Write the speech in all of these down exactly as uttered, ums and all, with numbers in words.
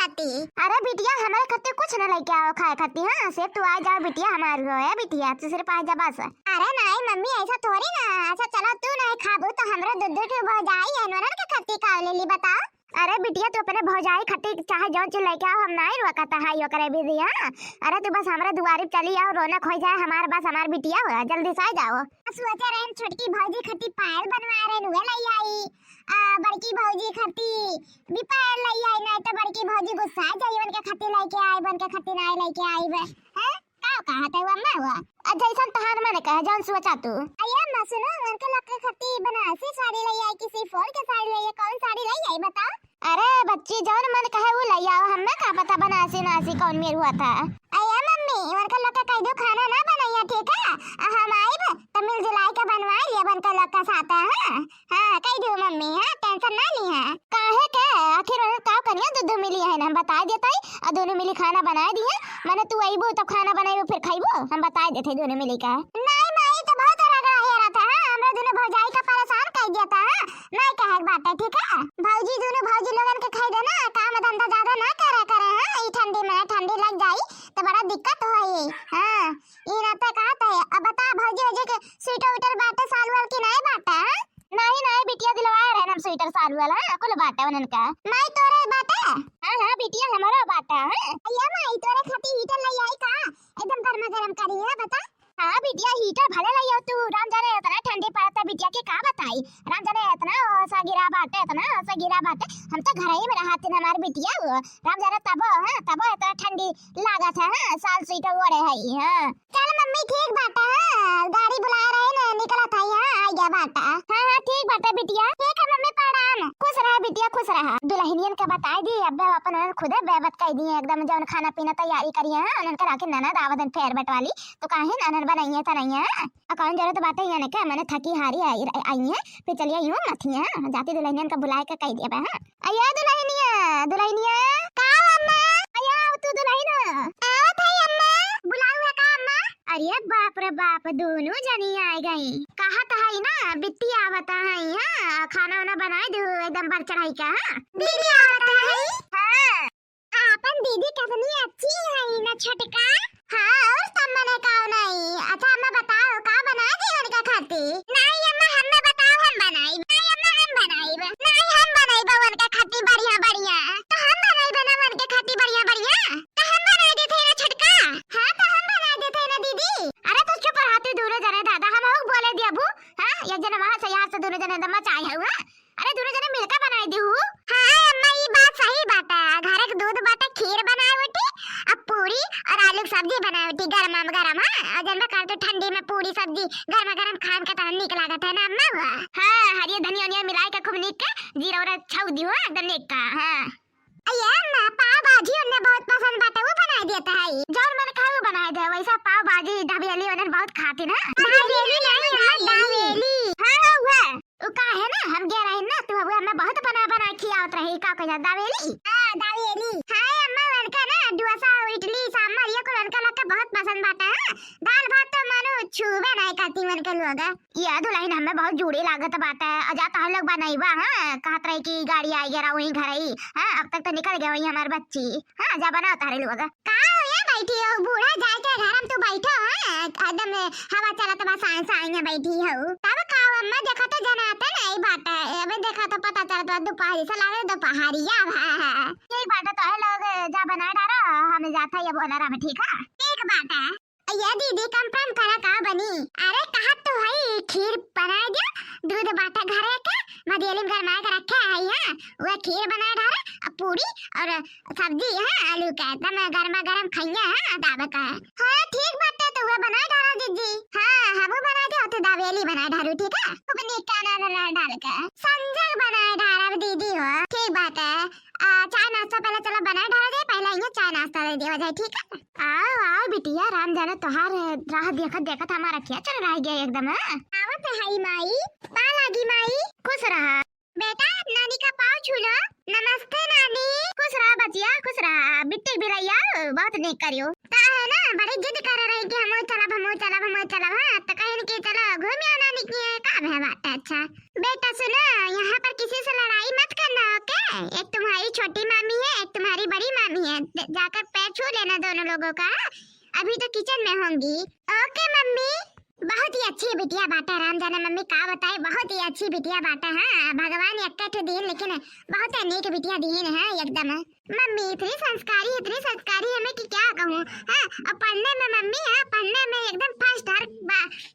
खाती। अरे बिटिया, हमरे खातिर कुछ न लइके आओ खाए खातिर, हाँ, सिर्फ तू आ जाओ बिटिया, हमार हो है बिटिया, तू सिर्फ आ जा बस। अरे नाहीं मम्मी, ऐसा थोड़ी ना। अच्छा चलो, तू नाहीं खाबू तो हमरे दुद्ध के भौजाई है, उन्हन के खातिर का ले ली बताओ? अरे बिटिया, तू अपने भौजाई खातिर चाहे जौन चीज लइके आओ, हम नाहीं रोकत है ओकरे बिटिया। अरे तू बस हमरे दुआरी पे चली आओ, रौनक होइ जाए हमार, बस हमार बिटिया हो, जल्दी से आ जाओ। सोचे रहन छोटकी भौजी खातिर पायल बनवा रहन, उहे लइ आई। आ, बड़की भौजी खातिर भी पायल लइ आई, नाहीं तो बड़की भौजी गुस्सा जाई, उनके खातिर लइके आइब, उनके खातिर नाहीं लइके आइब। हैं? का कहत है अम्मा हुआ? आ, जैसन तहार मन कहे, जौन सोचा तू। अये अम्मा सुनो, उनके लोग के खातिर बनारसी साड़ी लइ आई कि शिफॉन के साड़ी लइ आई, कौन साड़ी लइ आई बताओ? अरे बच्ची, जौन मन कहे वो लइ आओ, हमें का पता बनारसी नारसी कौन मेर हुआ था। अये मम्मी, उनके लोग के कह दो खाना ना बनइया, ठीक है? आ, हम आइब तो मिलजुलाइ के बनवाइ लेब उनके लोग के साथ, हाँ? हाँ, कह दो मम्मी, हाँ, tension ना लिहे। काहे के? आखिर उन्हन का कनिया दुद्ध मिली है ना, हम बताइ देत हई, आ दुनो मिली खाना बनाइ दिहे। माने तू अइबू तब खाना बनइबू फिर खइबू, हम बताइ देत हई दुनो मिली का। नाहीं माई, तो बहुत रगड़ा हेरत है, हाँ, हमरा दुनो भौजाई का परेशान कइ देत है, हाँ, नाहीं कहे के बात है, ठीक है? भौजी दुनो भौजी लोगन के कह देना, काम धंधा ज्यादा ना करे करे, हाँ, ई ठंडी में ठंडी लग जाई तो बड़ा दिक्कत होई, हाँ, ई रहते कहत है। अब बता भौजी, भौजी के स्वेटर उटर बाटे साल वाल की नाहीं बाटे, हाँ? नाहीं, नाहीं, बिटिया दिलवाए रहे हम स्वेटर साल वाला, हाँ, कुल बाटे उन्हन का। माई तोरे बाटे? हाँ, हाँ, बिटिया हमरो बाटे, हाँ। अये माई तोरे खातिर हीटर लइ आई का? एकदम गर्मा गर्म करी है, बता। हाँ, बिटिया हीटर भले लइ आओ तू, राम जाने इतना ठंडी पड़त है, बिटिया के का बताई, राम जाने इतना ओसा गिरा बाटे, इतना ओसा गिरा बाटे, हम तो घर ही में रहत हन, हमार बिटिया हो, राम जाने तबो, हाँ, तबो इतना ठंडी लागत है, हाँ, साल स्वेटर ओढ़े है, हाँ। चल मम्मी, ठीक बाटे, हाँ, गाड़ी बुलाए रहे न, निकलत है, हाँ, आ गया बाटे। हाँ, हाँ, ठीक बाटे बिटिया। ठीक है मम्मी, प्रणाम। खुश रहा बिटिया, खुश रहा। दुल्हनियन के बताइ दी, अब अपन उन्हन खुदे बेबत कइ दिए, एकदम जौन खाना पीना तैयारी करिए, हाँ, उन्हन के राखी ननद आवत हैं फेर बटवाली, तो काहे ननद बनइए त नहीं है, हाँ? आ कौन जरूरत बाटे यहाँ के, मने थकी हारी आई, आई है, फिर चलिए यूं मत ही, हाँ, जाती दुल्हनियन का बुलाए के कइ दिए बा, हाँ। अये दुल्हनिया, दुल्हनिया। का अम्मा? अये आव तू दुल्हन। आवत है अम्मा। बुलाऊ है का अम्मा? अरे बाप रे बाप, दुनो जनी आइ गई। कहत है ना, बिट्टी आवत है, हाँ, खाना वाना बनाइ दू, एकदम बढ़ चढ़ाइ का, हाँ। दीदी आवत है? हाँ। आपन दीदी कितनी अच्छी है ना छोटका। हाँ, और सब मने का नहीं। अच्छा अम्मा बताओ, का बनाइ दी उनका खातिर? नहीं अम्मा, हमें बताओ, हम बनाइब। नहीं अम्मा, हम बनाइब। नहीं, हम बनाइब उनका खातिर बढ़िया बढ़िया। तो हम बनाइब ना उनके खातिर बढ़िया बढ़िया। तो हम बनाइ देत है ना छोटका। हाँ, तो हम बनाइ देत है ना दीदी। अरे तो चुप रहा तू दुनो जने दादा, हम हूँ बोले दिया बू। हाँ, एक जने वहाँ से यहाँ से दुनो जने दम मचाए है, हाँ? अरे दुनो जने मिलके बनाइ दिहू। हाँ अम्मा, ई बात सही बाटे, घर के दूध बाटे, खीर बनाए उठी, अब पूरी और आलू के सब्जी बनाए उठी, गरम गरम, हाँ, और जनबे करते ठंडी में पूरी सब्जी गरम गरम खान के तहन नीक लागत है ना अम्मा हुआ। हाँ, हरियर धनिया उनिया मिलाए के खूब नीक के जीरा उरा छौंक दिहू, हाँ, एकदम नीक का, हाँ। अये अम्मा, पाव भाजी उन्हें बहुत पसंद बाटे, वो बनाइ देत है। जौन मन कहे वो बनाइ दे, वैसा पाव भाजी ढाबेली उन्हें बहुत खाती ना। ढाबेली नहीं, हाँ, ढाबेली। हाँ, हाँ, हुआ। उ का है ना, हम गए रही ना, तू हुआ हमें बहुत बना बना खियावत रही, का कह जा, दावेली? हाँ, दावेली। हाँ, अम्मा, उनका ना डोसा, इडली, सांभर, ये कुल उनका लोग के बहुत पसंद बाटे, हाँ। दाल भात तो मानो छुबे नहीं करती उनके लोग। ये दुल्हन हमें बहुत जुड़ी लागत बाटे। अजा तोहर लोग बनइबा, हाँ, कहत रही कि गाड़ी आइ गया वहीं घर ही, हाँ, अब तक तो निकल गया वहीं हमार बच्ची, हाँ, जा बनाओ तारे लोग। का हो ये बैठी हो, बूढ़ा जाए के घर में तू बैठो, हाँ, एकदम हवा चलत बा, सांस आई है बैठी हो। तब का हो अम्मा, देखा तो जनाते नहीं बाटे, अबे देखा तो पता चलत बा, दोपहरी से लागे दोपहरिया बा। यही बाटे तो है लोग, जा बनाए डारा, हम जाते हैं अब ओनरा में, ठीक है? ठीक बाटे। ये दीदी, confirm करा का बनी? अरे, कहत तो हई, खीर बनाए दियो, दूध बाटे घरे के, मदियली में गरमाए के रखे हई, हाँ, वह खीर बनाए डारे, अब पूरी और सब्जी, हाँ, आलू के, एकदम गरमा गरम खइया, हाँ, दाबे का। हाँ, ठीक बाटे, तो वह बनाए डारा दीदी। हाँ, हमू बनाए दे, तो दावेली बनाए डारू, ठीक है? खूब नीक का ना, ना, ना डाल के। संजय बनाए डारा दीदी हो, ठीक बाटे। आ, चाय नाश्ता पहले चला बनाए डारा दे, पहले इहाँ चाय नाश्ता दे देवा जाए, ठीक है? आओ, आओ बिटिया, राम जाने तोहार राह देखत देखत हमार अखिया चल रह गया एकदम, हाँ? आवत है माई, पा लागी माई। खुश रहा। बेटा, नानी का पाँव छू लो। नमस्ते नानी। खुश रहा बचिया, खुश रहा। बिट्टी बिलैया, बहुत नीक करियो। का है ना, बड़ी जिद कर रही कि हमहू चलब, हमहू चलब, हमहू चलब, हाँ, तो कहिन कि चलो घूम आओ नानी की, का भय बात है, अच्छा। बेटा सुनो, यहाँ पर किसी से लड़ाई मत करना, ओके? एक तुम्हारी छोटी मामी है, एक तुम्हारी बड़ी जाकर पैर छू लेना दोनों लोगों का। अभी तो किचन में होंगी। ओके मम्मी। बहुत ही अच्छी बिटिया बाटे, राम जाने मम्मी का बताए, बहुत ही अच्छी बिटिया बाटे। हाँ, भगवान एक्के ठो दीन, लेकिन बहुत नीक बिटिया दीन है एकदम। मम्मी इतनी संस्कारी, इतनी संस्कारी है, मैं कि क्या कहूँ। हाँ, और पढ़ने में मम्मी, हाँ, पढ़ने में एकदम फर्स्ट, हर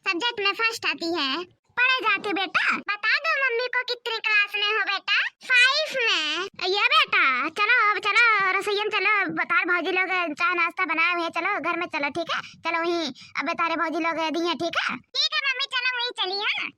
सब्जेक्ट में फर्स्ट आती है। पढ़े जाती बेटा, बता दो मम्मी को कितनी क्लास में हो बेटा? फाइव में। ये बेटा, चलो अब चलो रसोईया में चलो, तार भौजी लोग चाय नाश्ता बनाए हुए हैं, चलो घर में चलो, ठीक है? चलो वहीं अब तारे भौजी लोग दी हैं, ठीक है? ठीक है मम्मी, चलो वहीं चली, हाँ।